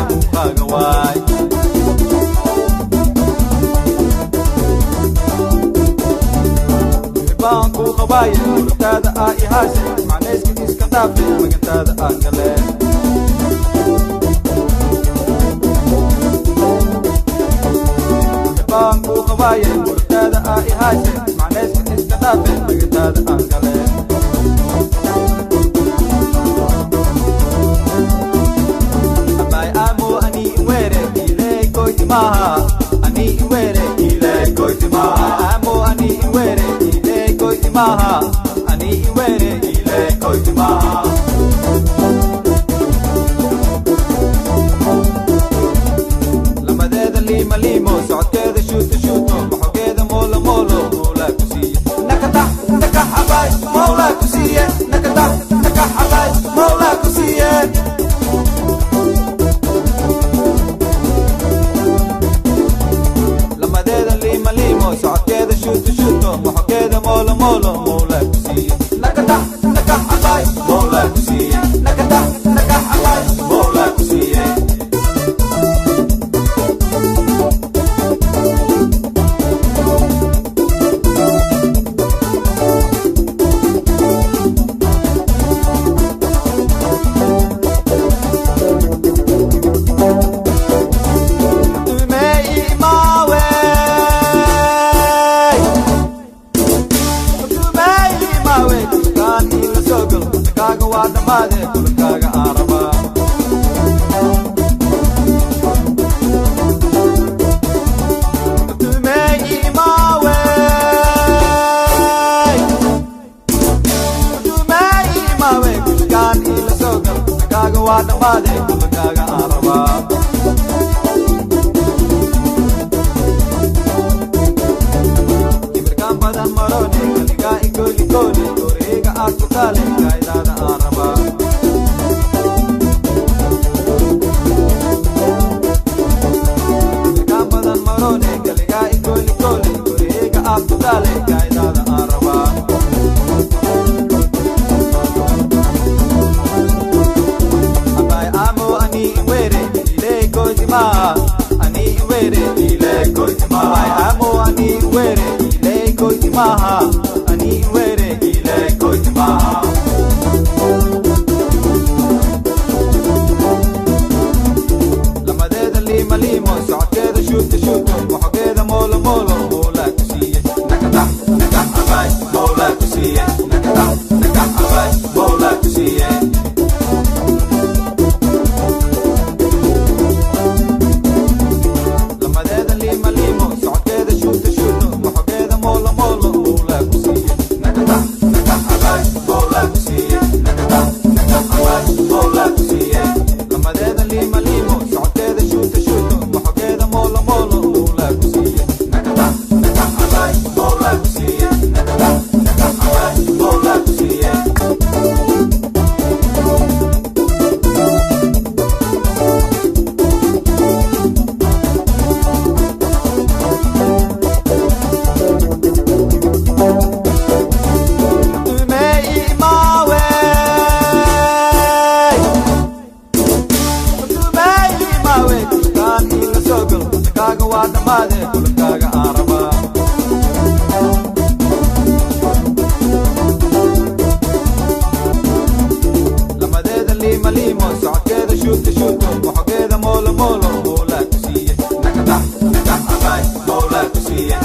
Muuqaaga waay. Muxibaan kuu qabaaye, murugtaada aa ihaase, macnayska iska dhaafe, magantaada aan galee. Muxibaan kuu qabaaye, murugtaada aa ihaase, macnayska iska dhaafe, magantaada aan galee. Abay amo ani iwere ilay koytimaha, ani iwere ilay koytimaha. Amo ani iwere ilay koytimaha, ani iwere ilay koytimaha. Lamadeeda liima liimo, socodkeeda shuuto shuuto, maxogeeda moolo moolo, mawlaa ku siiye. Nakatax nakax abay, mawlaa ku siiye. Nakatax nakax abay, mawlaa ku siiye. Lamadeeda liima liimo, socodkeeda shuuto shuuto, maxogeeda moolo moolo, mawlaa ku siiye. Nakatax nakax abay, mawlaa ku siiye. Nakatax nakax abay, mawlaa ku siiye. Kulankaaga aan rabaa. Tumey imaawe, tumey imaawe, kulankaan ila soo gal, kaaga waa dhammaade, kulankaaga aan rabaa. Kibirkaan badan marone, kaligaa igoolikoone, gooreyga aad ku taale, kaa'idaada aan rabaa. Kibirkaan badan marone, kaligaa igoolikoone, gooreyga aad ku taale, kaa'idaada aan rabaa. Abay amo ani iwere ile koitima, ani iwere ile koitima. Abay amo ani iwere ile koitima, ani iwere ile koitima. Lamadeeda liima liimo, socodkeeda shuuto shuuto, waxogeeda moolo moolo, mawlaa ku siiye. Nakatax nakax abay, mawlaa ku siiye. Nakatax nakax abay, mawlaa ku siiye. Lamadeeda liima liimo, socodkeeda shuuto shuuto, waxogeeda moolo moolo, mawlaa ku siiye. Nakatax nakax abay, mawlaa ku siiye. Nakatax nakax abay, mawlaa ku siiye. Lamadeeda liima liimo, socodkeeda shuuto shuuto, waxogeeda moolo moolo, mawlaa ku siiye. Nakatax nakax abay, mawlaa ku siiye. Nakatax nakax abay, mawlaa ku siiye. Tumey imaawe, tumey imaawe, kulankaan ila soo gal, kaaga waa dhammaade, kulankaaga aan rabaa. Lamadeeda liima liimo, socodkeeda shuuto shuuto, waxogeeda moolo moolo, mawlaa ku siiye. Nakatax nakax abay, mawlaa ku siiye.